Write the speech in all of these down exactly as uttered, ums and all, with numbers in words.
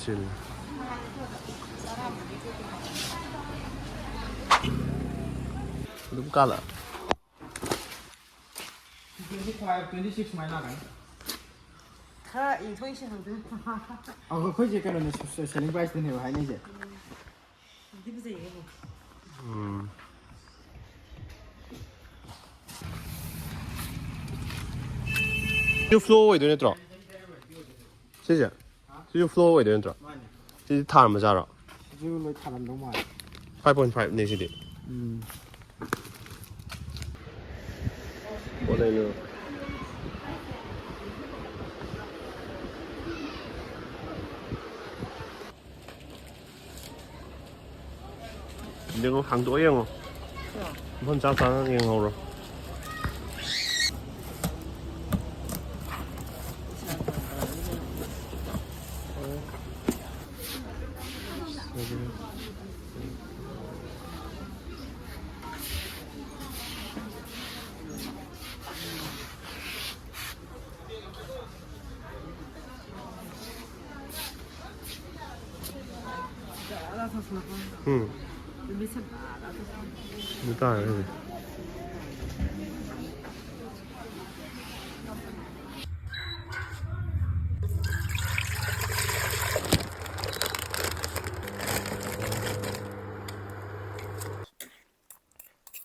ꯁꯤꯜꯂꯦ꯫ ꯑꯗꯨꯝ ꯀꯥꯜꯂꯛ꯫ Twenty five, twenty six ꯁꯨꯃꯥꯏꯅ ꯂꯥꯛꯀꯅꯤ꯫ ꯈꯔ ꯌꯦꯡꯊꯣꯛ ꯌꯦꯡꯁꯤꯟ ꯍꯧꯗꯣꯏꯅꯦ꯫ ꯑꯩꯈꯣꯏꯁꯦ ꯀꯩꯅꯣꯅꯦ, selling priceꯇꯨꯅꯦꯕ ꯍꯥꯏꯅꯩꯁꯦ꯫ ꯑꯗꯨꯗꯤ ꯐꯖꯩꯌꯦ꯫ ꯎꯝ꯫ ꯁꯤ flow ꯑꯣꯏꯗꯣꯏ ꯅꯠꯇ꯭ꯔꯣ? ꯁꯤꯁꯦ? ꯁꯤꯁꯨ flow ꯑꯣꯏꯗꯣꯏ ꯅꯠꯇ꯭ꯔꯣ? ꯃꯥꯅꯦ꯫ ꯁꯤꯗꯤ ꯊꯥꯔꯝꯕꯖꯥꯠꯔꯣ? ꯁꯤꯁꯨ ꯂꯣꯏ ꯊꯥꯔꯝꯗꯧ ꯃꯥꯜꯂꯦ꯫ Five point five ꯅꯦ ꯁꯤꯗꯤ꯫ ꯎꯝ꯫ ꯄꯣꯠ ꯂꯩꯅꯨ꯫ ꯌꯦꯡꯉꯣ, ꯍꯥꯡꯗꯣꯛꯑ ꯌꯦꯡꯉꯣ꯫ ꯃꯐꯝ ꯆꯥ ꯆꯥꯅ ꯌꯦꯡꯍꯧꯔꯣ꯫ ꯎꯝ꯫ ꯑꯗꯨ ꯇꯥꯔꯦ ꯍꯧꯖꯤꯛ꯫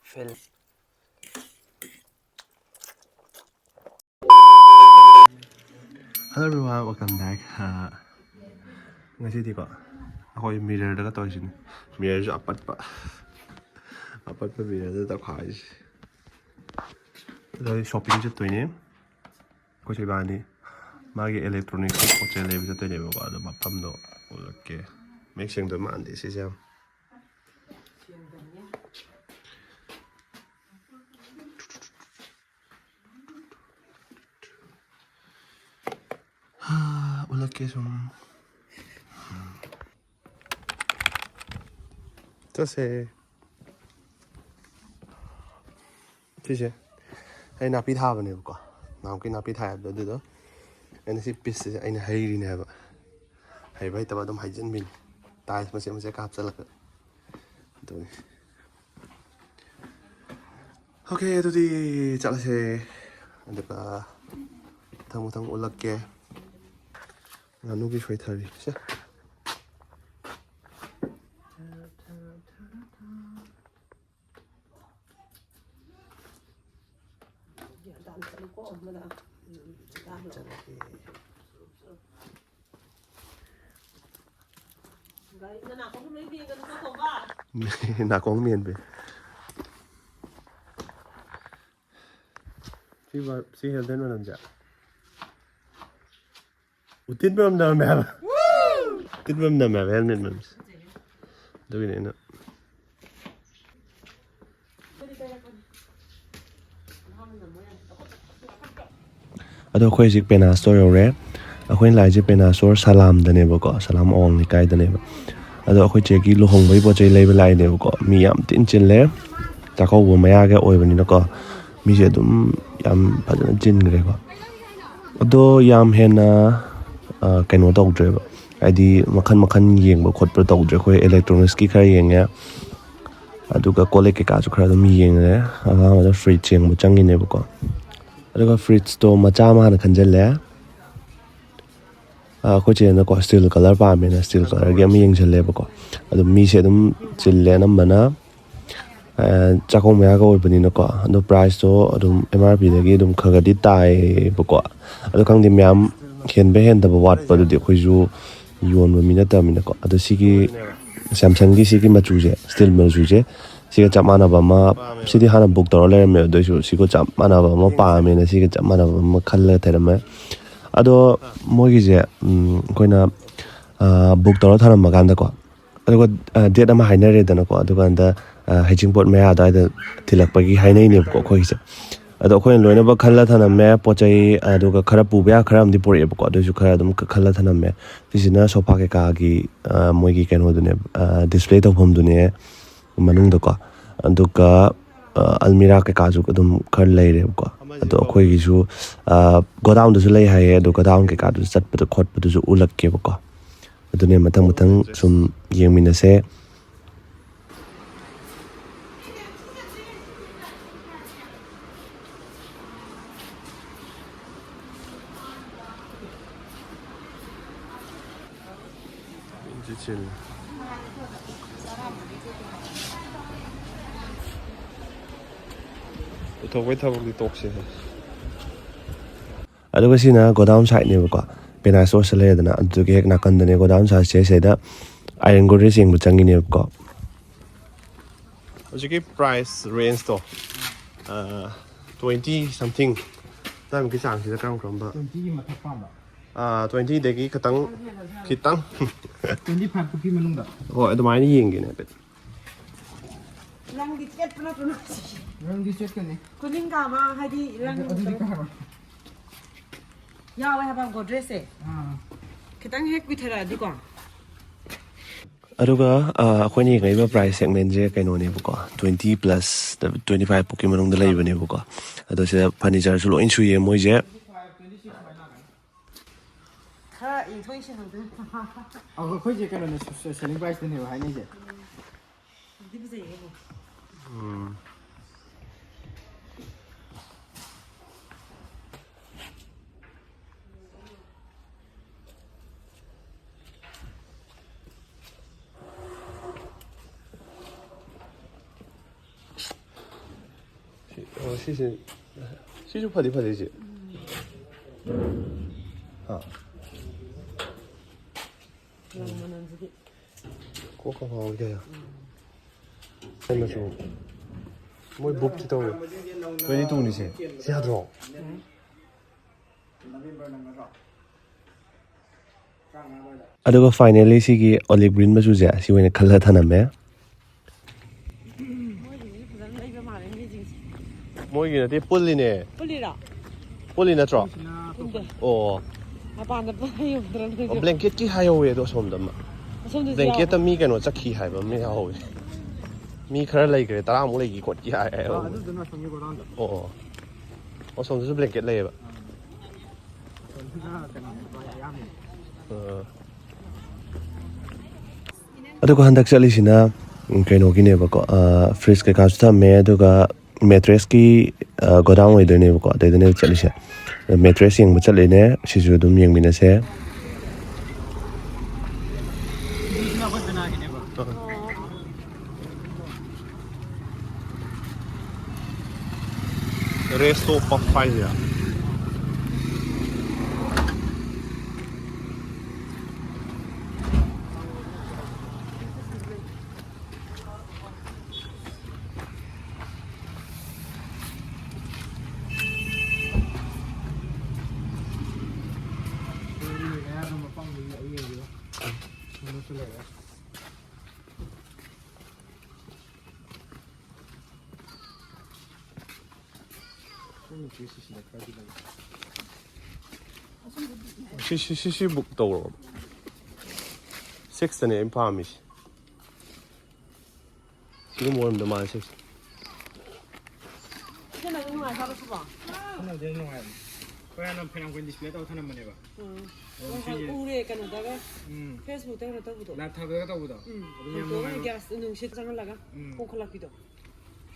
Fail. Hello everyone, welcome back. ꯑ, ꯉꯁꯤꯗꯤꯀꯣ, ꯑꯩꯈꯣꯏ mirrorꯗꯒ ꯇꯧꯔꯤꯁꯤꯅꯤ꯫ Mirrorꯁꯨ ꯑꯄꯠꯄ, ꯑꯄꯠꯄ mirrorꯗ ꯇꯧꯈꯥꯏꯔꯤꯁꯤ꯫ ꯑꯗꯣ ꯑꯩ shopping ꯆꯠꯇꯣꯏꯅꯦ꯫ ꯑꯩꯈꯣꯏ ꯏꯕꯥꯅꯤ ꯃꯥꯒꯤ electronics ꯄꯣꯠ ꯆꯩ ꯂꯩꯕ ꯆꯠꯇꯣꯏꯅꯦꯕꯀꯣ꯫ ꯑꯗꯣ ꯃꯐꯝꯗꯣ ꯎꯠꯂꯛꯀꯦ꯫ ꯃꯌꯦꯛ ꯁꯦꯡꯗꯣꯏ ꯃꯥꯟꯗꯦ ꯁꯤꯁꯦ ꯌꯥꯝ꯫ ꯎꯠꯂꯛꯀꯦ ꯁꯨꯝ꯫ ꯆꯠꯁꯦ꯫ ꯁꯤꯁꯦ ꯑꯩ ꯅꯥꯄꯤ ꯊꯥꯕꯅꯦꯕꯀꯣ, ꯅꯍꯥꯟꯃꯨꯛꯀꯤ ꯅꯥꯄꯤ ꯊꯥꯏ ꯍꯥꯏꯕꯗꯣ ꯑꯗꯨꯗꯣ꯫ ꯑꯩꯅ ꯁꯤ pieceꯁꯦ ꯑꯩꯅ ꯍꯩꯔꯤꯅꯦ ꯍꯥꯏꯕ꯫ ꯍꯩꯕ ꯍꯩꯇꯕ ꯑꯗꯨꯝ ꯍꯥꯏꯖꯤꯟꯕꯤꯅꯤ, ꯇꯥꯏꯜꯁ ꯃꯆꯦꯠ ꯃꯆꯦꯠꯀ ꯍꯥꯞꯆꯤꯜꯂꯒ꯫ ꯑꯗꯨꯅꯤ꯫ ꯑꯣꯀꯦ, ꯑꯗꯨꯗꯤ ꯆꯠꯂꯁꯦ꯫ ꯑꯗꯨꯒ ꯃꯊꯪ ꯃꯊꯪ ꯎꯠꯂꯛꯀꯦ꯫ ꯉꯥꯅꯨꯒꯤ ꯁꯣꯏꯊꯔꯤ ꯁꯦ꯫ ꯅꯥꯀꯣꯡ ꯃꯦꯟꯕꯤ꯫ ꯁꯤ ꯁꯤ ꯍꯦꯜꯃꯦꯠ ꯃꯅꯝꯁꯦ꯫ ꯎꯇꯤꯟ ꯃꯅꯝ ꯅꯝꯃꯦ ꯍꯥꯏꯕ꯫ ꯎꯇꯤꯟ ꯃꯅꯝ ꯅꯝꯃꯦ ꯍꯥꯏꯕ ꯍꯦꯜꯃꯦꯠ ꯃꯅꯝꯁꯦ꯫ ꯑꯗꯨꯒꯤꯅꯦ ꯑꯩꯅ ꯑꯗꯣ ꯑꯩꯈꯣꯏ ꯍꯧꯖꯤꯛ ꯄꯦꯅꯥ ꯁ꯭ꯇꯣꯔ ꯌꯧꯔꯦ꯫ ꯑꯩꯈꯣꯏꯅ ꯂꯥꯛꯏꯁꯦ ꯄꯦꯅꯥ ꯁ꯭ꯇꯣꯔ ꯁꯂꯥꯝꯗꯅꯦꯕꯀꯣ, ꯁꯂꯥꯝ ꯑꯋꯥꯡ ꯂꯩꯀꯥꯏꯗꯅꯦꯕ꯫ ꯑꯗꯣ ꯑꯩꯈꯣꯏ ꯆꯦꯒꯤ ꯂꯨꯍꯣꯡꯕꯒꯤ ꯄꯣꯠ ꯆꯩ ꯂꯩꯕ ꯂꯥꯛꯏꯅꯦꯕꯀꯣ꯫ ꯃꯤ ꯌꯥꯝ ꯊꯤꯅ ꯆꯤꯜꯂꯦ, ꯆꯥꯛꯀꯧꯕ ꯃꯌꯥꯒ ꯑꯣꯏꯕꯅꯤꯅꯀꯣ꯫ ꯃꯤꯁꯦ ꯑꯗꯨꯝ ꯌꯥꯝ ꯐꯖꯅ ꯆꯤꯟꯈ꯭ꯔꯦꯀꯣ꯫ ꯑꯗꯣ ꯌꯥꯝ ꯍꯦꯟꯅ ꯀꯩꯅꯣ ꯇꯧꯗ꯭ꯔꯦꯕ, ꯍꯥꯏꯗꯤ ꯃꯈꯟ ꯃꯈꯟ ꯌꯦꯡꯕ ꯈꯣꯠꯄ ꯇꯧꯗ꯭ꯔꯦ꯫ ꯑꯩꯈꯣꯏ ꯏꯂꯦꯛꯇ꯭ꯔꯣꯅꯤꯛꯁꯀꯤ ꯈꯔ ꯌꯦꯡꯉꯦ, ꯑꯗꯨꯒ ꯀꯣꯜ ꯂꯤꯛ ꯀꯩꯀꯥꯁꯨ ꯈꯔ ꯑꯗꯨꯝ ꯌꯦꯡꯉꯦ꯫ ꯑꯍꯥꯟꯕꯗ ꯐ꯭ꯔꯤꯖ ꯌꯦꯡꯕ ꯆꯪꯉꯤꯅꯦꯕꯀꯣ꯫ ꯑꯗꯨꯒ ꯐ꯭ꯔꯤꯖꯇꯣ ꯃꯆꯥ ꯑꯃ ꯍꯥꯟꯅ ꯈꯟꯖꯜꯂꯦ꯫ ꯑꯩꯈꯣꯏ ꯆꯦꯅꯀꯣ ꯁ꯭ꯇꯤꯜ ꯀꯂꯔ ꯄꯥꯝꯃꯦꯅ ꯁ꯭ꯇꯤꯜ ꯀꯂꯔꯒꯤ ꯑꯃ ꯌꯦꯡꯁꯜꯂꯦꯕꯀꯣ꯫ ꯑꯗꯨꯝ ꯃꯤꯁꯦ ꯑꯗꯨꯝ ꯆꯤꯜꯂꯦ ꯑꯅꯝꯕꯅ꯫ ꯆꯥꯛꯀꯧ ꯃꯌꯥꯒ ꯑꯣꯏꯕꯅꯤꯅꯀꯣ, ꯑꯗꯣ ꯄ꯭ꯔꯥꯏꯁꯇꯣ ꯑꯗꯨꯝ ꯑꯦꯝ ꯑꯥꯔ ꯄꯤꯗꯒꯤ ꯑꯗꯨꯝ ꯈꯔ ꯈꯔꯗꯤ ꯇꯥꯏꯌꯦꯕꯀꯣ꯫ ꯑꯗꯣ ꯈꯪꯗꯦ, ꯃꯌꯥꯝ ꯍꯦꯟꯕ ꯍꯦꯟꯗꯕ ꯋꯥꯠꯄ ꯑꯗꯨꯗꯤ ꯑꯩꯈꯣꯏꯁꯨ ꯌꯣꯟꯕ ꯃꯤ ꯅꯠꯇꯕꯅꯤꯅꯀꯣ꯫ ꯑꯗꯣ ꯁꯤꯒꯤ ꯁꯦꯝꯁꯪꯒꯤ ꯁꯤꯒꯤ ꯃꯆꯨꯁꯦ, ꯁ꯭ꯇꯤꯜ ꯃꯆꯨꯁꯦ, ꯁꯤꯒ ꯆꯞ ꯃꯥꯟꯅꯕ ꯑꯃ, ꯁꯤꯗꯤ ꯍꯥꯟꯅ ꯕꯨꯛ ꯇꯧꯔ ꯂꯩꯔꯝꯃꯦ, ꯑꯗꯨ ꯑꯣꯏꯁꯨ ꯁꯤꯒ ꯆꯞ ꯃꯥꯟꯅꯕ ꯑꯃ ꯄꯥꯝꯃꯦꯅ ꯁꯤꯒ ꯆꯞ ꯃꯥꯟꯅꯕ ꯑꯃ ꯈꯜꯂꯒ ꯊꯩꯔꯝꯃꯦ꯫ ꯑꯗꯣ ꯃꯣꯏꯒꯤꯁꯦ ꯑꯩꯈꯣꯏꯅ ꯕꯨꯛ ꯇꯧꯔ ꯊꯝꯃꯝꯃꯀꯥꯟꯗꯀꯣ, ꯑꯗꯨꯒ ꯗꯦꯠ ꯑꯃ ꯍꯥꯏꯅꯔꯦꯗꯅꯀꯣ, ꯑꯗꯨꯀꯥꯟꯗ ꯍꯩꯖꯤꯡꯄꯣꯠ ꯃꯌꯥ ꯑꯗꯨꯋꯥꯏꯗ ꯊꯤꯜꯂꯛꯄꯒꯤ ꯍꯥꯏꯅꯩꯅꯦꯕꯀꯣ ꯑꯩꯈꯣꯏꯒꯤꯁꯦ꯫ ꯑꯗꯣ ꯑꯩꯈꯣꯏꯅ ꯂꯣꯏꯅꯃꯛ ꯈꯜꯂ ꯊꯝꯂꯝꯃꯦ ꯄꯣꯠ ꯆꯩ, ꯑꯗꯨꯒ ꯈꯔ ꯄꯨꯕ ꯌꯥ ꯈꯔ ꯑꯃꯗꯤ ꯄꯨꯔꯛꯑꯦꯕꯀꯣ, ꯑꯗꯨꯑꯣꯏꯁꯨ ꯈꯔ ꯑꯗꯨꯝ ꯈꯜꯂ ꯊꯝꯂꯝꯃꯦ꯫ ꯁꯤꯁꯤꯅ ꯁꯣꯐꯥ ꯀꯩꯀꯥꯒꯤ ꯃꯣꯏꯒꯤ ꯀꯩꯅꯣꯗꯨꯅꯦ, ꯗꯤꯁꯄ꯭ꯂꯦ ꯇꯧꯐꯝꯗꯨꯅꯦ ꯃꯅꯨꯡꯗꯀꯣ꯫ ꯑꯗꯨꯒ ꯑꯜꯃꯤꯔꯥ ꯀꯩꯀꯥꯁꯨ ꯑꯗꯨꯝ ꯈꯔ ꯂꯩꯔꯦꯕꯀꯣ꯫ ꯑꯗꯣ ꯑꯩꯈꯣꯏꯒꯤꯁꯨ ꯒꯣꯗꯥꯎꯟꯗꯁꯨ ꯂꯩ ꯍꯥꯏꯌꯦ, ꯑꯗꯣ ꯒꯣꯗꯥꯎꯟ ꯀꯩꯀꯥꯗꯨꯁꯨ ꯆꯠꯄꯗ ꯈꯣꯠꯄꯗꯨꯁꯨ ꯎꯠꯂꯛꯀꯦꯕꯀꯣ꯫ ꯑꯗꯨꯅꯦ, ꯃꯊꯪ ꯃꯊꯪ ꯁꯨꯝ ꯌꯦꯡꯃꯤꯟꯅꯁꯦ꯫ ꯄꯨꯊꯣꯛꯄꯩ ꯊꯕꯛꯇꯤ ꯇꯣꯛꯁꯦ꯫ ꯑꯗꯨꯒ ꯁꯤꯅ ꯒꯣꯗꯥꯎꯟ ꯁꯥꯏꯠꯅꯦꯕꯀꯣ, ꯄꯦꯅꯥ ꯁ꯭ꯇꯣꯔꯁꯦ ꯂꯩꯔꯦꯗꯅ, ꯑꯗꯨꯗꯨꯒꯤ ꯍꯦꯛ ꯅꯥꯀꯟꯗꯅꯦ ꯒꯣꯗꯥꯎꯟ ꯁꯥꯏꯠꯁꯦ, ꯁꯤꯗ ꯑꯥꯏꯔꯟ ꯒꯣꯗ꯭ꯔꯦꯖ ꯌꯦꯡꯕ ꯆꯪꯉꯤꯅꯦꯕꯀꯣ꯫ ꯍꯧꯖꯤꯛꯀꯤ ꯄ꯭ꯔꯥꯏꯁ ꯔꯦꯟꯖꯇꯣ, ꯑ, twenty something ꯑꯗꯥꯏꯃꯨꯛꯀꯤ ꯆꯥꯡꯁꯤꯗ ꯀꯔꯝ ꯀꯔꯝꯕ? Twenty ꯒꯤ ꯃꯊꯛ ꯄꯥꯝꯕ꯫ ꯑ, twenty ꯗꯒꯤ ꯈꯤꯇꯪ, ꯈꯤꯇꯪ꯫ Twenty five ꯐꯥꯎꯀꯤ ꯃꯅꯨꯡꯗ꯫ ꯍꯣꯏ, ꯑꯗꯨꯃꯥꯏꯅ ꯌꯦꯡꯒꯦꯅꯦ ꯍꯥꯏꯐꯦꯠ꯫ ꯔꯪꯗꯤ ꯆꯦꯠꯄ ꯅꯠꯇ꯭ꯔꯣ ꯅꯪ? ꯔꯪꯗꯤ ꯆꯦꯠꯀꯅꯤ꯫ ꯈꯨꯅꯤꯡ ꯀꯥꯕ ꯍꯥꯏꯗꯤ ꯔꯪ ꯑꯗꯨ-, ꯑꯗꯨꯗꯤ ꯀꯥꯔꯣꯏ꯫ ꯌꯥꯎꯋꯦ ꯍꯥꯏꯕ ꯒꯣꯗ꯭ꯔꯦꯖꯁꯦ꯫ ꯑꯥ꯫ ꯈꯤꯇꯪ ꯍꯦꯛ ꯀꯨꯏꯊꯔꯛꯑꯗꯤꯀꯣ꯫ ꯑꯗꯨꯒ, ꯑ, ꯑꯩꯈꯣꯏꯅ ꯌꯦꯡꯉꯛꯏꯕ ꯄ꯭ꯔꯥꯏꯁ ꯁꯦꯒꯃꯦꯟꯁꯦ ꯀꯩꯅꯣꯅꯦꯕꯀꯣ, twenty plus, twenty five ꯐꯥꯎꯀꯤ ꯃꯅꯨꯡꯗ ꯂꯩꯕꯅꯦꯕꯀꯣ꯫ ꯑꯗꯣ ꯁꯤꯗ ꯐꯔꯅꯤꯆꯔꯁꯨ ꯂꯣꯏ ꯁꯨꯏꯌꯦ ꯃꯣꯏꯁꯦ꯫ ꯈꯔ ꯌꯦꯡꯊꯣꯛꯏꯁꯦ ꯍꯪꯗꯣꯏ꯫ ꯑ, ꯑꯩꯈꯣꯏꯁꯦ ꯀꯩꯅꯣꯅꯦ, ꯁꯦ-, ꯁꯦꯂꯤꯡ ꯄ꯭ꯔꯥꯏꯁꯇꯅꯦꯕ ꯍꯥꯏꯅꯩꯁꯦ꯫ ꯐꯗꯤ ꯐꯖꯩꯌꯦ꯫ ꯎꯝ꯫ ꯁꯤ, ꯑꯣ, ꯁꯤꯁꯦ, ꯁꯤꯁꯨ ꯐꯗꯤ ꯐꯖꯩ, ꯁꯤ꯫ ꯍꯥ? ꯂꯪ ꯃꯅꯝꯁꯤꯗꯤ꯫ ꯀꯣꯛꯀ ꯉꯥꯎꯏ ꯀꯩꯅꯣ꯫ ꯀꯩ ꯃꯆꯨ? ꯃꯣꯏ ꯕꯨꯛꯇꯤ ꯇꯧꯔꯦ꯫ Twenty two ꯅꯤꯁꯦ꯫ ꯁꯤ ꯌꯥꯗ꯭ꯔꯣ? ꯎꯝ꯫ ꯑꯗꯨꯒ finally ꯁꯤꯒꯤ olive green ꯃꯆꯨꯁꯦ, ꯑꯁꯤ ꯑꯣꯏꯅ ꯈꯜꯂ ꯊꯅꯝꯃꯦ꯫ ꯃꯣꯏꯒꯤꯁꯤꯁꯨ ꯐꯖꯅ ꯂꯩꯕ ꯃꯥꯜꯂꯦ ꯃꯤꯁꯤꯡꯁꯦ꯫ ꯃꯣꯏꯒꯤ ꯅꯠꯇꯦ, ꯄꯨꯜꯂꯤꯅꯦ꯫ ꯄꯨꯜꯂꯤꯔꯣ? ꯄꯨꯜꯂꯤ ꯅꯠꯇ꯭ꯔꯣ? ꯄꯨꯟꯗꯦ꯫ ꯑꯣ꯫ ꯃꯄꯥꯟꯗ ꯄꯨꯜꯂ ꯌꯣꯟꯗ꯭ꯔꯣ ꯅꯣꯏꯁꯨ? ꯑꯣ, blanket ꯀꯤ ꯍꯥꯏꯍꯧꯋꯦ ꯑꯗꯣ ꯑꯁꯣꯝꯗ ꯑꯃ꯫ ꯑꯁꯣꯝꯗꯁꯨ blanket ꯇ ꯌꯥꯎꯕ꯭ꯔꯣ? ꯃꯤ ꯀꯩꯅꯣ ꯆꯠꯈꯤ ꯍꯥꯏꯕ ꯑꯃ ꯌꯥꯎꯍꯧꯋꯦ꯫ ꯃꯤ ꯈꯔ ꯂꯩꯈ꯭ꯔꯦ, ꯇꯔꯥꯃꯨꯛ ꯂꯩꯈꯤ ꯈꯣꯠꯈꯤ ꯍꯥꯏ ꯑꯥ, ꯍꯥꯏꯍꯧꯋꯦ꯫ ꯑꯗꯨꯗꯨꯅ ꯑꯁꯣꯝꯒꯤ ꯒꯣꯗꯥꯎꯟꯗ꯫ ꯑꯣ, ꯑꯣ꯫ ꯑꯁꯣꯝꯗꯁꯨ blanket ꯂꯩꯌꯦꯕ꯫ ꯑꯥ꯫ ꯑꯁꯣꯝꯗꯅ ꯀꯩꯅꯣ, ꯑꯌꯥꯝꯕꯅꯤ꯫ ꯑꯥ꯫ ꯑꯗꯨꯒ ꯍꯟꯗꯛ ꯆꯠꯂꯤꯁꯤꯅ, ꯎꯝ, ꯀꯩꯅꯣꯒꯤꯅꯦꯕꯀꯣ, ꯐ꯭ꯔꯤꯖ ꯀꯩꯀꯥꯁꯨ ꯊꯝꯃꯦ, ꯑꯗꯨꯒ ꯃꯦꯇ꯭ꯔꯦꯁꯀꯤ ꯒꯣꯗꯥꯎꯟ ꯑꯣꯏꯗꯣꯏꯅꯦꯕꯀꯣ, ꯑꯗꯩꯗꯅꯦꯕ ꯆꯠꯂꯤꯁꯦ꯫ ꯃꯦꯇ꯭ꯔꯦꯁ ꯌꯦꯡꯕ ꯆꯠꯂꯤꯅꯦ, ꯁꯤꯁꯨ ꯑꯗꯨꯝ ꯌꯦꯡꯃꯤꯟꯅꯁꯦ꯫ ꯔꯦꯁꯇꯣ ꯄꯐ ꯍꯥꯏꯁꯤꯔꯥ? ꯁꯤ, ꯁꯤ, ꯁꯤ, ꯁꯤ ꯕꯨꯛ ꯇꯧꯔꯣ꯫ ꯁꯤꯛꯁꯇꯅꯦ ꯑꯩꯅ ꯄꯥꯝꯃꯤꯁꯦ꯫ ꯁꯤꯒꯨꯝꯕ ꯑꯣꯏꯔꯝꯗꯧ ꯃꯥꯜꯂꯦ ꯁꯤꯛꯁ꯫ ꯁꯤꯅ ꯅꯨꯡꯉꯥꯏ ꯍꯥꯏꯕ ꯁꯤꯕꯣ? ꯁꯤꯅꯗꯤ ꯅꯨꯡꯉꯥꯏꯕꯅꯤ꯫ ꯑꯩꯈꯣꯏ ꯍꯥꯟꯅ ꯐꯅꯌꯥꯝ ꯀꯨꯏꯅ ꯗꯤꯁꯄ꯭ꯂꯦ ꯇꯧꯔ ꯊꯅꯝꯕꯅꯦꯕ꯫ ꯎꯝ꯫ ꯑꯗꯨ ꯍꯣꯏ, ꯍꯣꯏ, ꯁꯤꯁꯦ ꯎꯔꯦ ꯀꯩꯅꯣꯗꯒ꯫ ꯎꯝ꯫ ꯐꯦꯁꯕꯨꯛꯇ ꯀꯩꯅꯣ ꯇꯧꯕꯗꯣ꯫ ꯂꯥꯏꯞ ꯊꯥꯕꯗꯒ ꯇꯧꯕꯗꯣ꯫ ꯎꯝ꯫ ꯑꯗꯨ ꯌꯥꯝ ꯍꯣꯡꯗꯣꯛꯑꯒ ꯅꯨꯡꯉꯥꯏꯕ꯫ ꯒ꯭ꯌꯥꯁ ꯅꯨꯡꯁꯤꯠ ꯆꯪꯍꯜꯂꯒ ꯎꯝ꯫ ꯄꯣꯝꯈꯠꯂꯛꯄꯤꯗꯣ꯫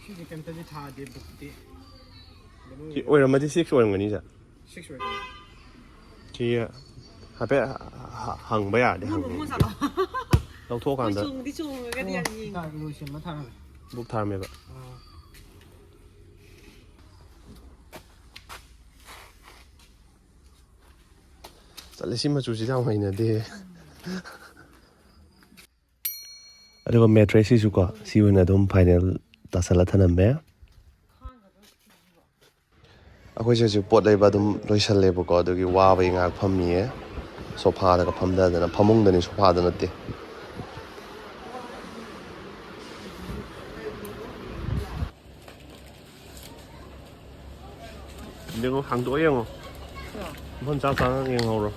ꯁꯤꯁꯦ ꯀꯩꯝꯇꯗꯤ ꯊꯥꯗꯦ ꯕꯨꯛꯇꯤ꯫ ꯑꯗꯨꯕꯨ ꯁꯤ ꯑꯣꯏꯔꯝꯃꯗꯤ ꯁꯤꯛꯁ ꯑꯣꯏꯔꯝꯒꯅꯤ, ꯁꯥꯔ꯫ ꯁꯤꯛꯁ ꯑꯣꯏꯔꯝꯒꯅꯤ꯫ ꯁꯤ ꯍꯥꯏꯐꯦꯠ ꯍ-, ꯍ-, ꯍꯪꯕ ꯌꯥꯔꯗꯤ ꯏꯕꯨꯡꯉꯣ, ꯍꯪꯉꯣ꯫ ꯏꯕꯨꯡꯉꯣ ꯆꯠꯂꯣ꯫ ꯂꯧꯊꯣꯛꯑꯀꯥꯟꯗ꯫ ꯍꯣꯏ, ꯆꯣꯡꯗꯤ ꯆꯣꯡꯉꯒꯗꯤ ꯑꯣ, ꯌꯥꯝ ꯌꯦꯡꯉꯤ꯫ ꯇꯥ-, ꯂꯣꯏꯁꯤꯟꯕ ꯊꯥꯔꯝꯃꯦ꯫ ꯕꯨꯛ ꯊꯥꯔꯝꯃꯦꯕ꯫ ꯑꯥ꯫ ꯆꯠꯂꯦ, ꯁꯤ ꯃꯆꯨꯁꯤꯗꯤ ꯌꯥꯝ ꯍꯩꯅꯗꯦ꯫ ꯑꯗꯨꯒ ꯃꯦꯇ꯭ꯔꯦꯁꯁꯤꯁꯨꯀꯣ, ꯁꯤ ꯑꯣꯏꯅ ꯑꯗꯨꯝ ꯐꯥꯏꯅꯦꯜ ꯇꯥꯁꯜꯂ ꯊꯅꯝꯃꯦ꯫ ꯑꯩꯈꯣꯏꯁꯦ ꯍꯧꯖꯤꯛ ꯄꯣꯠ ꯂꯩꯕ ꯑꯗꯨꯝ ꯂꯣꯏꯁꯜꯂꯦꯕꯀꯣ, ꯑꯗꯨꯒꯤ ꯋꯥꯕꯒꯤ ꯉꯥꯏꯍꯥꯛ ꯐꯝꯃꯤꯌꯦ꯫ ꯁꯣꯐꯥꯗꯒ ꯐꯝꯊꯗꯅ, ꯐꯃꯨꯡꯗꯅꯤ, ꯁꯣꯐꯥꯗ ꯅꯠꯇꯦ꯫ ꯌꯦꯡꯉꯣ, ꯍꯥꯡꯗꯣꯛꯑ ꯌꯦꯡꯉꯣ꯫ ꯃꯐꯝ ꯆꯥ ꯆꯥꯅ ꯌꯦꯡꯍꯧꯔꯣ꯫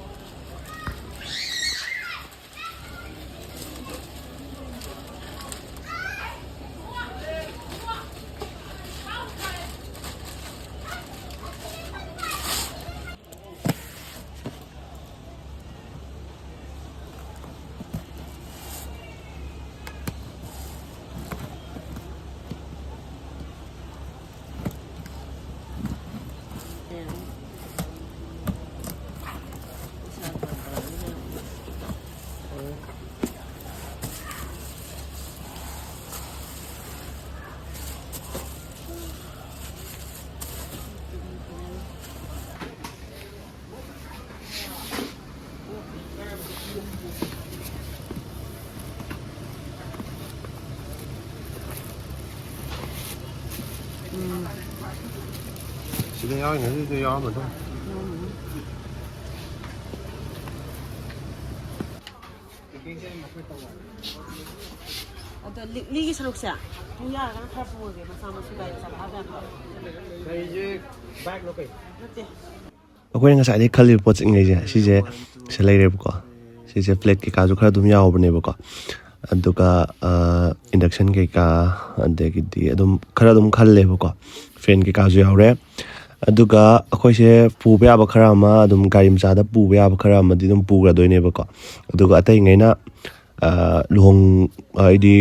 ꯁꯤꯗ ꯌꯥꯎꯔꯤꯉꯩꯁꯤꯗ ꯌꯥꯎꯔꯝꯃꯗꯣꯏꯅꯤ꯫ ꯑꯗꯣ ꯂꯤꯛꯂꯤꯒꯤ ꯁꯔꯨꯛꯁꯦ ꯄꯨ ꯌꯥꯔꯒꯅ ꯈꯔ ꯄꯨꯔꯒꯦ, ꯃꯆꯥ ꯃꯁꯨ ꯒꯥꯔꯤ ꯆꯠꯂꯛꯑꯒ꯫ ꯀꯩꯁꯦ ꯕꯥꯏꯛꯂꯣ ꯀꯩ? ꯅꯠꯇꯦ꯫ ꯑꯩꯈꯣꯏꯅ ꯉꯁꯥꯏꯗꯒꯤ ꯈꯜꯂꯤꯕ ꯄꯣꯠꯁꯤꯡꯉꯩꯁꯦ ꯁꯤꯁꯦ ꯁꯤ ꯂꯩꯔꯦꯕꯀꯣ꯫ ꯁꯤꯁꯦ ꯄ꯭ꯂꯦꯠ ꯀꯩꯀꯥꯁꯨ ꯈꯔ ꯑꯗꯨꯝ ꯌꯥꯎꯕꯅꯦꯕꯀꯣ꯫ ꯑꯗꯨꯒ ꯏꯟꯗꯛꯁꯟ ꯀꯩꯀꯥ, ꯑꯗꯒꯤꯗꯤ ꯑꯗꯨꯝ ꯈꯔ ꯑꯗꯨꯝ ꯈꯜꯂꯦꯕꯀꯣ꯫ ꯐꯦꯟ ꯀꯩꯀꯥꯁꯨ ꯌꯥꯎꯔꯦ꯫ ꯑꯗꯨꯒ ꯑꯩꯈꯣꯏꯁꯦ ꯄꯨꯕ ꯌꯥꯕ ꯈꯔ ꯑꯃ ꯑꯗꯨꯝ ꯒꯥꯔꯤ ꯃꯆꯥꯗ ꯄꯨꯕ ꯌꯥꯕ ꯈꯔ ꯑꯃꯗꯤ ꯑꯗꯨꯝ ꯄꯨꯈ꯭ꯔꯗꯣꯏꯅꯦꯕꯀꯣ꯫ ꯑꯗꯨꯒ ꯑꯇꯩꯉꯩꯅ ꯂꯨꯍꯣꯡ ꯍꯥꯏꯗꯤ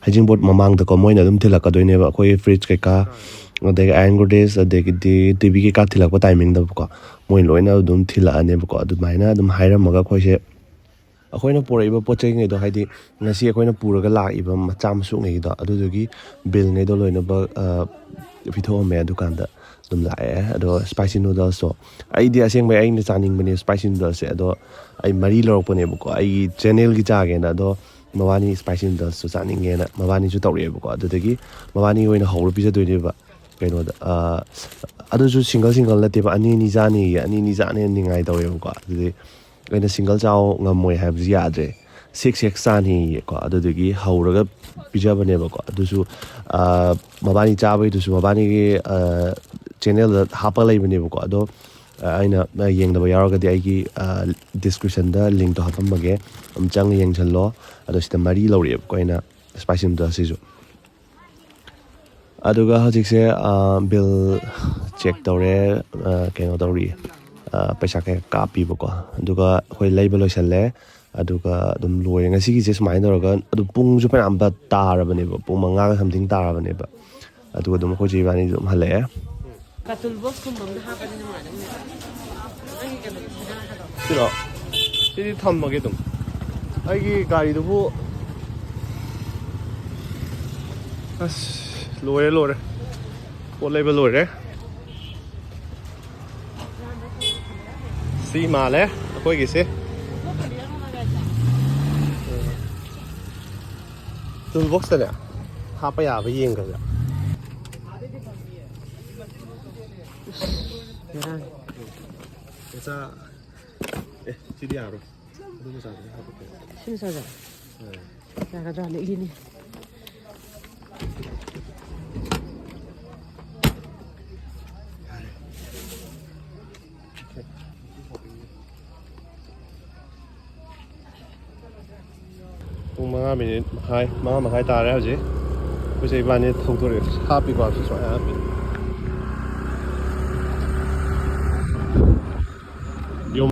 ꯍꯩꯖꯤꯡꯄꯣꯠ ꯃꯃꯥꯡꯗꯀꯣ ꯃꯣꯏꯅ ꯑꯗꯨꯝ ꯊꯤꯜꯂꯛꯀꯗꯣꯏꯅꯦꯕ꯫ ꯑꯩꯈꯣꯏꯒꯤ ꯐ꯭ꯔꯤꯖ ꯀꯩꯀꯥ, ꯑꯗꯒꯤ ꯑꯥꯏꯔꯟ ꯒꯣꯗ꯭ꯔꯦꯖ, ꯑꯗꯒꯤꯗꯤ ꯇꯤ ꯚꯤ ꯀꯩꯀꯥ ꯊꯤꯜꯂꯛꯄ ꯇꯥꯏꯃꯤꯡꯗꯀꯣ ꯃꯣꯏ ꯂꯣꯏꯅ ꯑꯗꯨꯝ ꯊꯤꯜꯂꯛꯑꯅꯦꯕꯀꯣ꯫ ꯑꯗꯨꯃꯥꯏꯅ ꯑꯗꯨꯝ ꯍꯥꯏꯔꯝꯃꯒ ꯑꯩꯈꯣꯏꯁꯦ, ꯑꯩꯈꯣꯏꯅ ꯄꯨꯔꯛꯏꯕ ꯄꯣꯠ ꯆꯩꯉꯩꯗꯣ, ꯍꯥꯏꯗꯤ ꯉꯁꯤ ꯑꯩꯈꯣꯏꯅ ꯄꯨꯔꯒ ꯂꯥꯛꯏꯕ ꯃꯆꯥ ꯃꯁꯨꯉꯩꯗꯣ, ꯑꯗꯨꯗꯨꯒꯤ ꯕꯤꯜꯉꯩꯗꯣ ꯂꯣꯏꯅꯃꯛ ꯄꯤꯊꯣꯛꯑꯝꯃꯦ꯫ ꯑꯗꯨꯀꯥꯟꯗ ꯑꯗꯨꯝ ꯂꯥꯛꯑꯦ꯫ ꯑꯗꯣ ꯁ꯭ꯄꯥꯏꯁꯤ ꯅꯨꯗꯜꯁꯇꯣ ꯑꯩꯗꯤ ꯑꯁꯦꯡꯕꯩ ꯑꯩꯅ ꯆꯥꯅꯤꯡꯕꯅꯦ ꯁ꯭ꯄꯥꯏꯁꯤ ꯅꯨꯗꯜꯁꯁꯦ꯫ ꯑꯗꯣ ꯑꯩ ꯃꯔꯤ ꯂꯧꯔꯛꯄꯅꯦꯕꯀꯣ ꯑꯩꯒꯤ ꯆꯦꯅꯦꯜꯒꯤ ꯆꯥꯒꯦꯅ꯫ ꯑꯗꯣ ꯃꯕꯥꯅꯤ ꯁ꯭ꯄꯥꯏꯁꯤ ꯅꯨꯗꯜꯁꯇꯣ ꯆꯥꯅꯤꯡꯉꯦꯅ ꯃꯕꯥꯅꯤꯁꯨ ꯇꯧꯔꯛꯑꯦꯕꯀꯣ꯫ ꯑꯗꯨꯗꯒꯤ ꯃꯕꯥꯅꯤ ꯑꯣꯏꯅ ꯍꯧꯔ ꯄꯤꯖꯗꯣꯏꯅꯦꯕ꯫ ꯀꯩꯅꯣꯗ ꯑꯗꯨꯁꯨ ꯁꯤꯡꯒꯜ ꯁꯤꯡꯒꯜ ꯅꯠꯇꯦꯕ, ꯑꯅꯤ ꯑꯅꯤ ꯆꯥꯅꯤꯌꯦ꯫ ꯑꯅꯤ ꯑꯅꯤ ꯆꯥꯅꯦꯅ ꯅꯤꯡꯉꯥꯏ ꯇꯧꯔꯦꯕꯀꯣ꯫ ꯑꯗꯨꯗꯤ ꯑꯩꯅ ꯁꯤꯡꯒꯜ ꯆꯥꯎ ꯉꯝꯃꯣꯏ ꯍꯥꯏꯕꯁꯨ ꯌꯥꯗ꯭ꯔꯦ꯫ ꯁꯤꯛꯁ ꯁꯤꯛꯁ ꯆꯥꯅꯤꯌꯦꯀꯣ꯫ ꯑꯗꯨꯗꯨꯒꯤ ꯍꯧꯔꯒ ꯄꯤꯖꯕꯅꯦꯕꯀꯣ꯫ ꯑꯗꯨꯁꯨ ꯃꯕꯥꯅꯤ ꯆꯥꯕꯩꯗꯨꯁꯨ ꯃꯕꯥꯅꯤꯒꯤ ꯆꯦꯅꯦꯜꯗ ꯍꯥꯞꯄ ꯂꯩꯕꯅꯦꯕꯀꯣ꯫ ꯑꯗꯣ ꯑꯩꯅ ꯌꯦꯡꯗꯕ ꯌꯥꯎꯔꯒꯗꯤ ꯑꯩꯒꯤ ꯗꯤꯁꯀ꯭ꯔꯤꯞꯁꯟꯗ ꯂꯤꯡꯇꯣ ꯍꯥꯞꯄꯝꯃꯒꯦ, ꯑꯗꯨꯝ ꯆꯪꯉ ꯌꯦꯡꯁꯜꯂꯣ꯫ ꯑꯗꯣ ꯁꯤꯗ ꯃꯔꯤ ꯂꯧꯔꯛꯑꯦꯕꯀꯣ ꯑꯩꯅ ꯁ꯭ꯄꯥꯏꯁꯤ ꯅꯨꯗꯜꯁꯤꯁꯨ꯫ ꯑꯗꯨꯒ ꯍꯧꯖꯤꯛꯁꯦ ꯕꯤꯜ ꯆꯦꯛ ꯇꯧꯔꯦ, ꯀꯩꯅꯣ ꯇꯧꯔꯤ, ꯄꯩꯁꯥ ꯀꯌꯥ ꯀꯥꯞꯄꯤꯕꯀꯣ꯫ ꯑꯗꯨꯒ ꯑꯩꯈꯣꯏ ꯂꯩꯕ ꯂꯣꯏꯁꯜꯂꯦ꯫ ꯑꯗꯨꯒ ꯑꯗꯨꯝ ꯂꯣꯏꯔꯦ ꯉꯁꯤꯒꯤꯁꯦ꯫ ꯁꯨꯃꯥꯏꯅ ꯇꯧꯔꯒ ꯑꯗꯨꯝ ꯄꯨꯡꯁꯨ ꯐꯅꯌꯥꯝ ꯇꯥꯔꯕꯅꯦꯕ, ꯄꯨꯡ ꯃꯉꯥꯒ ꯁꯝꯊꯤꯡ ꯇꯥꯔꯕꯅꯦꯕ꯫ ꯑꯗꯨꯒ ꯑꯗꯨꯝ ꯑꯩꯈꯣꯏ ꯆꯦ ꯏꯕꯥꯅꯤꯁꯨ ꯑꯗꯨꯝ ꯍꯜꯂꯛꯑꯦ꯫ ꯀꯥꯇꯨꯜ ꯕꯣꯛꯁꯀꯨꯝꯕ ꯑꯃꯗ ꯍꯥꯞꯄꯗꯤ ꯅꯨꯡꯉꯥꯏꯗꯧꯅꯦ꯫ ꯅꯪꯒꯤ ꯀꯩꯅꯣꯗꯣ ꯁꯤꯗ ꯍꯥꯞꯀꯗ꯭ꯔꯣ? ꯁꯤꯔꯣ? ꯁꯤꯗꯤ ꯊꯝꯃꯒꯦ ꯑꯗꯨꯝ꯫ ꯑꯩꯒꯤ ꯒꯥꯔꯤꯗꯨꯕꯨ ꯑꯁ, ꯂꯣꯏꯔꯦ ꯂꯣꯏꯔꯦ꯫ ꯄꯣꯠ ꯂꯩꯕ ꯂꯣꯏꯔꯦ꯫ ꯁꯤ ꯃꯥꯜꯂꯦ ꯑꯩꯈꯣꯏꯒꯤꯁꯦ꯫ ꯇꯨꯜ ꯕꯣꯛꯁꯇꯅꯦ ꯍꯥꯞꯄ ꯌꯥꯕ ꯌꯦꯡꯈ꯭ꯔꯁꯦ꯫ ꯃꯆꯥ, ꯑꯦ, ꯁꯤꯗꯤ ꯌꯥꯔꯣꯏ꯫ ꯑꯗꯨ ꯃꯆꯥꯗꯨꯗꯤ ꯍꯥꯞꯄꯛꯀꯦ꯫ ꯁꯤ ꯃꯆꯥꯁꯦ? ꯑꯥ꯫ ꯌꯥꯒꯗ꯭ꯔꯥ? ꯂꯤꯛꯂꯤꯅꯤ꯫ ꯄꯨꯡ ꯃꯉꯥ ꯃꯤꯅꯤꯠ ꯃꯈꯥꯏ, ꯃꯉꯥ ꯃꯈꯥꯏ ꯇꯥꯔꯦ ꯍꯧꯖꯤꯛ꯫ ꯑꯩꯈꯣꯏꯁꯦ ꯏꯕꯥꯅꯤ ꯊꯧꯗꯣꯔꯛꯑꯦ꯫ ꯍꯥꯞꯄꯤꯀꯣ, ꯍꯥꯞꯄꯤ ꯁꯨꯃꯥꯏꯅ ꯍꯥꯞꯄꯤ꯫ ꯌꯨꯝ꯫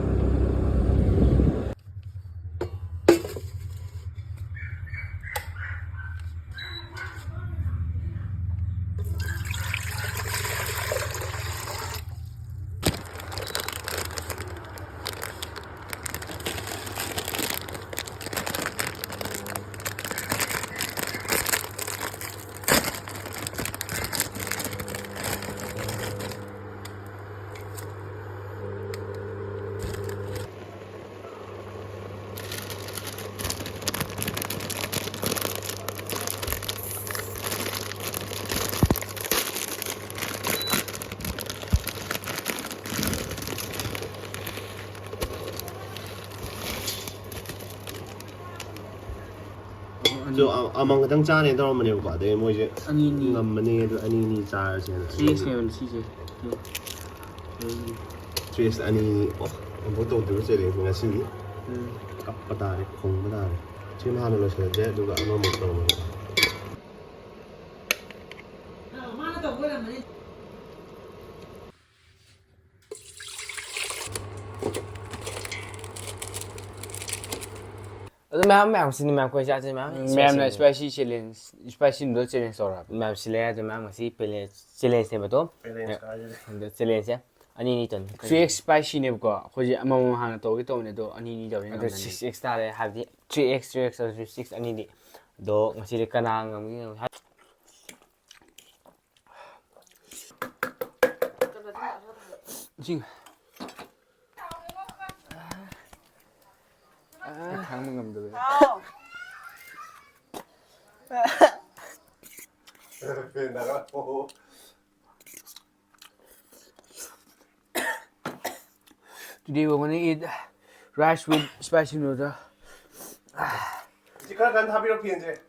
ꯑꯗꯣ ꯑ-, ꯑꯃꯃꯝ ꯈꯛꯇꯪ ꯆꯥꯅꯦ ꯇꯧꯔꯝꯕꯅꯦꯕꯀꯣ, ꯑꯗꯩ ꯃꯣꯏꯁꯦ ꯑꯅꯤ ꯑꯅꯤ꯫ ꯉꯝꯃꯅꯤ, ꯑꯗꯨ ꯑꯅꯤ ꯑꯅꯤ ꯆꯥꯔꯁꯦꯅ꯫ ꯊ꯭ꯔꯤ ꯑꯦꯛꯁ ꯅꯦꯕ ꯁꯤꯁꯦ꯫ ꯎꯝ꯫ ꯎꯝ꯫ ꯊ꯭ꯔꯤ ꯑꯦꯛꯁ ꯑꯅꯤ ꯑꯅꯤ꯫ ꯑꯣ, ꯑꯃꯨꯛ ꯇꯧꯗ꯭ꯔꯤꯕ ꯆꯦꯂꯦꯟꯖ ꯉꯁꯤꯒꯤ꯫ ꯎꯝ꯫ ꯀꯞꯄ ꯇꯥꯔꯦ, ꯈꯣꯡꯕ ꯇꯥꯔꯦ꯫ ꯁꯤꯃ ꯍꯥꯟꯅ ꯂꯣꯏꯁꯤꯜꯂꯁꯦ, ꯑꯗꯨꯒ ꯑꯃꯃꯨꯛ ꯇꯧꯔꯁꯦ꯫ ꯃꯥꯅ ꯇꯧꯕ ꯑꯣꯏꯔꯝꯃꯅꯤ꯫ ꯑꯗꯨ ꯃꯌꯥꯝ, ꯃꯌꯥꯝ ꯁꯤꯅꯤ ꯃꯌꯥꯝ ꯑꯩꯈꯣꯏ ꯆꯥꯁꯤ ꯃꯌꯥꯝ ꯃꯌꯥꯝꯅ ꯁꯤꯅꯤ꯫ Spicy challenge, spicy noodle challenge ꯇꯧꯔꯕ꯫ ꯃꯌꯥꯝ ꯁꯤꯜꯂꯦ ꯑꯗꯨ ꯃꯌꯥꯝ ꯉꯁꯤ ꯄꯦꯂꯦ-, challengeꯅꯦꯕ ꯑꯗꯣ꯫ Challenge ꯍꯥꯏꯁꯤꯗꯤ꯫ ꯑꯗꯣ challengeꯁꯦ ꯑꯅꯤ ꯑꯅꯤ ꯇꯧꯅꯤ꯫ Three X spicyꯅꯦꯕꯀꯣ꯫ ꯑꯩꯈꯣꯏꯁꯦ ꯑꯃꯃꯝ ꯍꯥꯟꯅ ꯇꯧꯒꯦ ꯇꯧꯕꯅꯦ ꯑꯗꯣ ꯑꯅꯤ ꯑꯅꯤ ꯇꯧꯔꯦ ꯑꯗꯣ ꯉꯝꯃꯅꯤ꯫ Six X ꯇꯥꯔꯦ ꯍꯥꯏꯕꯗꯤ three X, three X ꯑꯗꯨꯁꯨ six ꯑꯅꯤꯗꯤ꯫ ꯑꯗꯣ ꯉꯁꯤꯗꯤ ꯀꯅꯥ ꯉꯝꯒꯦ ꯌꯦꯡꯉꯣ꯫ ꯏꯁꯤꯡ꯫ ꯑꯩ ꯈꯥꯡꯕ ꯉꯝꯗꯕ꯫ ꯍꯥꯎ꯫ ꯐꯦꯟ ꯊꯥꯔꯣ꯫ Today we're gonna eat rice with spicy noodle. ꯁꯤ ꯈꯔ ꯀꯟꯅ ꯊꯥꯕꯤꯔꯣ ꯐꯦꯟꯁꯦ꯫